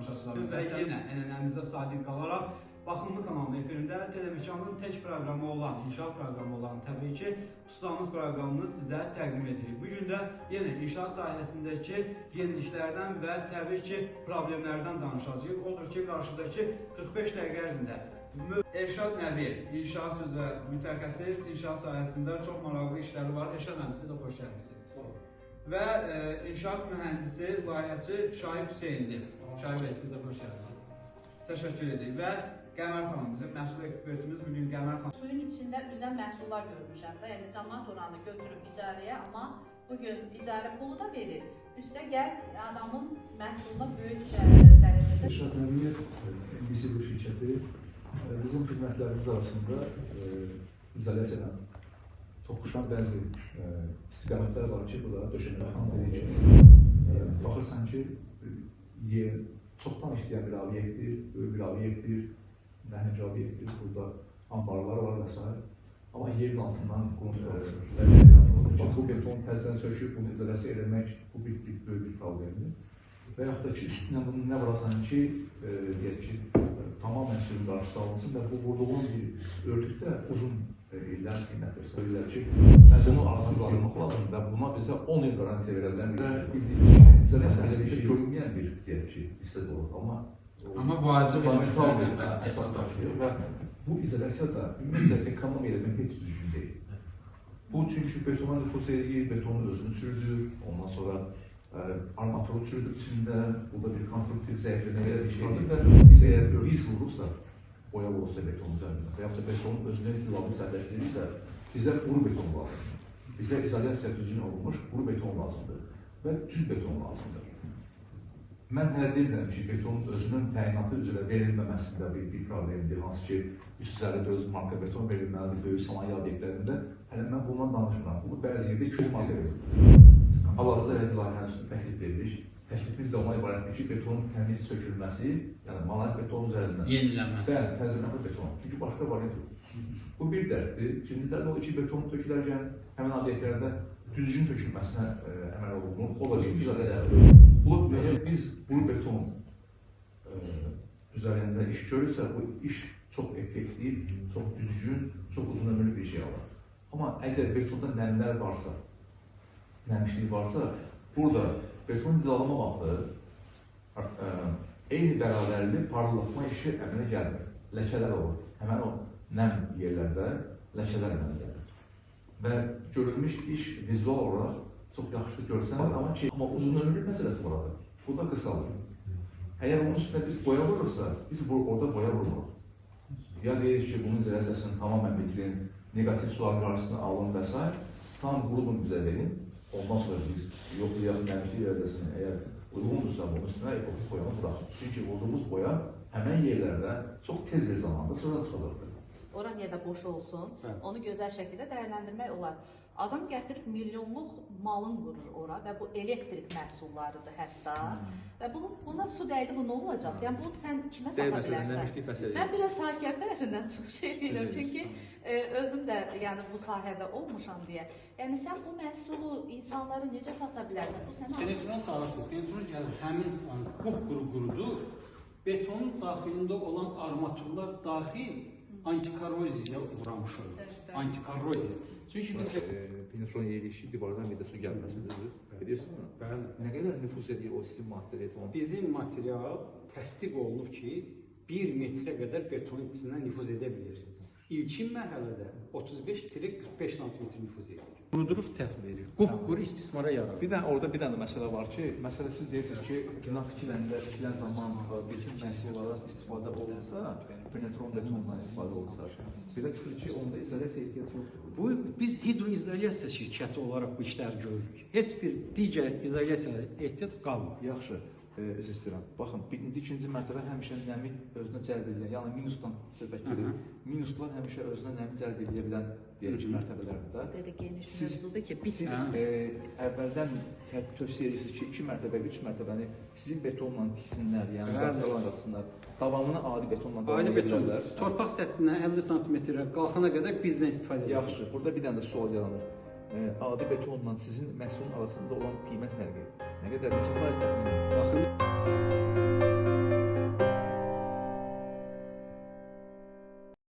tamaşaçılarımız. Və yenə ənənəmizə sadiq qalaraq Baxımlı kanalının efirində telemekanın tək proqramı olan, inşaat proqramı olan təbii ki, Ustamız proqramını sizə təqdim edirik. Bu gün də yenə inşaat sahəsindəki yeniliklərdən və təbii ki, problemlərdən danışacağıq. Odur ki, qarşıdakı 45 dəqiqə ərzində Elşad Nəbiyev, inşaat üzrə mütəxəssis, inşaat sahəsində çox maraqlı işləri var. Elşad müəllim, siz də xoş gəlmisiniz. Və inşaat mühəndisi, layihəçi Şahib Hüseynli. Şahib bəy, siz də xoş gəlmisiniz. Təşəkkür edirik. Və Qəmər xanım, bizim məhsul ekspertimiz bugün Qəmər xanım. Suyun içində üzən məhsullar görmüşəm də. Yəni camaat oranı götürüb icarəyə, amma bugün icarə pulu da verir. Üstə gəl adamın məhsuluna böyük dərəcədə. Elşad Nəbiyev, NBC bu şirkəti bizim xidmətlərimiz arasında izolyasiyadan toqquşan bəzi istiqamətlər var ki, bu da döşəmə xanım dediyi kimi. Baxırsan ki, yer çoxdan işləyən bir obyektdir, böyük bir obyektdir, nəhəng obyektdir, burada ambarlar var və s. Amma yerin altından bax, bu beton təzədən söküb, bunu izolyasiya eləmək, bu bir böyük bir problemdir. Və yaxud da ki, üstünə bunu nə vurasan ki, deyək ki, tamamən suyun qarşısı alınsın və bu vurduğun bir örtükdə uzun illər qiymət göstərirlər ki, mən bunu arzularımı lazım və buna bizə 10 il qarantiya verə bilər. Bildiyimiz kimi, izolyasiya elə bir şey görünməyən bir, deyək ki, hissə olur, amma vacib fundamental bir əsas daşıyır və bu izolyasiya da ümumiyyətlə ekonomiya eləmək heç düzgün deyil. Bu çünki betona nüfuz eləyir, betonun özünü çürüdür, ondan sonra armaturu çürüdür içində, burada bir konstruktiv zəifləmə belə bir şeydir və biz əgər biz vurursa, boya vurursa betonun üzərində və yaxud da betonun özünə cilalını sərləşdirirsə, bizə quru beton lazımdır. Bizə izolyasiya düzgün olunmuş quru beton lazımdır və düz beton lazımdır. Mən hələ demirəm ki, betonun özünün təyinatı üzrə verilməməsində bir problemdir, hansı ki, 354 marka beton verilməlidir böyük sənaye obyektlərində. Hələ mən bundan danışmıram. Bunu bəzi yerdə 200 marka verilir. Hal-hazırda elə bir layihənin üstünə təklif verilir. Təklifimiz də ona ibarətdir ki, betonun təmiz sökülməsi, yəni monolit beton üzərindən. Yenilənməsi. Bəli, təzələnmə beton. Çünki başqa variant yox. Bu bir dərddir. İkinci dərd odur ki, beton tökülərkən həmin obyektlərdə düzgün tökülməsinə əməl olunur. O da bir izolyasiyadır. Əgər biz quru beton üzərində iş görürsə, bu iş çox effektiv, çox düzgün, çox uzun ömürlü bir şey alır. Amma əgər betonda nəmlər varsa, nəmişlik varsa, burada beton cilalama vaxtı eyni bərabərli parlatma işi əmələ gəlmir. Ləkələr olur. Həmən o nəm yerlərdə ləkələr əmələ gəlir. Və görülmüş iş vizual olaraq çox yaxşı görsənir, amma uzun ömürlü məsələsi var. Bu da qısalır. Əgər onun üstünə biz boya vurursa, biz orada boya vurmuruq. Ya deyirik ki, bunun izolyasiyasını tamamən bitirin, neqativ suların qarşısını alın və s. Tam qurudun bizə verin. Ondan sonra biz yoxlayaq nəmişlik dərəcəsini, əgər uyğundursa bunun üstünə epoksi boyanı vuraq. Çünki vurduğumuz boya həmən yerlərdə çox tez bir zamanda sıra çıxılırdı. Ora niyə də boş olsun, onu gözəl şəkildə dəyərləndirmək olar. Adam gətirib milyonluq malın vurur ora və bu elektrik məhsullarıdır hətta. Və buna su dəydi, bu nə olacaq? Yəni bunu sən kimə sata bilərsən? Mən biraz sahibkar tərəfindən çıxış edirəm, çünki özüm də yəni, bu sahədə olmuşam deyə. Yəni sən bu məhsulu insanlara necə sata bilərsən? Bu sənə Penetron çağırırsın, penetron gəlir, həmin qupquru qurudur. Betonun daxilində olan armaturlar daxil antikorroziyaya uğramış olur. Antikorroziya. Çünki biz Penetron yerləşir, divardan bir də su gəlməsin, düzdür? Bilirsiniz mi? Bəli. Nə qədər nüfuz edir o sizin maddə beton? Bizim material təsdiq olunub ki, 1 metrə qədər betonun içindən nüfuz edə bilir. İlkin mərhələdə 35-45 sm nüfuz edir. Qurudurub təf verir. Qupquru istismara yarar. Bir dənə orada bir dənə məsələ var ki, məsələ siz deyirsiniz ki, bina tikilən zaman bizim məhsullardan istifadə olunsa, penetron betondan istifadə olunsa, belə çıxır ki, onda izolyasiya ehtiyac yoxdur. Bu biz hidroizolyasiya şirkəti olaraq bu işləri görürük. Heç bir digər izolyasiyaya ehtiyac qalmır. Yaxşı, üzr istəyirəm. Baxın, birinci, ikinci mərtəbə həmişə nəmi özünə cəlb edən, yəni minusdan söhbət gedir. Minuslar həmişə özünə nəmi cəlb edə bilən, deyək ki, mərtəbələrdir də. Belə geniş Siz mövzudur ki, bitmir. Siz əvvəldən tövsiyə edirsiniz ki, 2 mərtəbə, 3 mərtəbəni sizin betonla tiksinlər, yəni davam qatsınlar. Davamını adi betonla davam Adi edə beton. bilərlər. Torpaq səthindən 50 sm-ə qalxana qədər bizdən istifadə edirsiniz. Yaxşı, burada bir dənə də sual yaranır. Adi betonla sizin məhsulun arasında olan qiymət fərqi nə qədər? Neçə faiz təxminən? Baxın.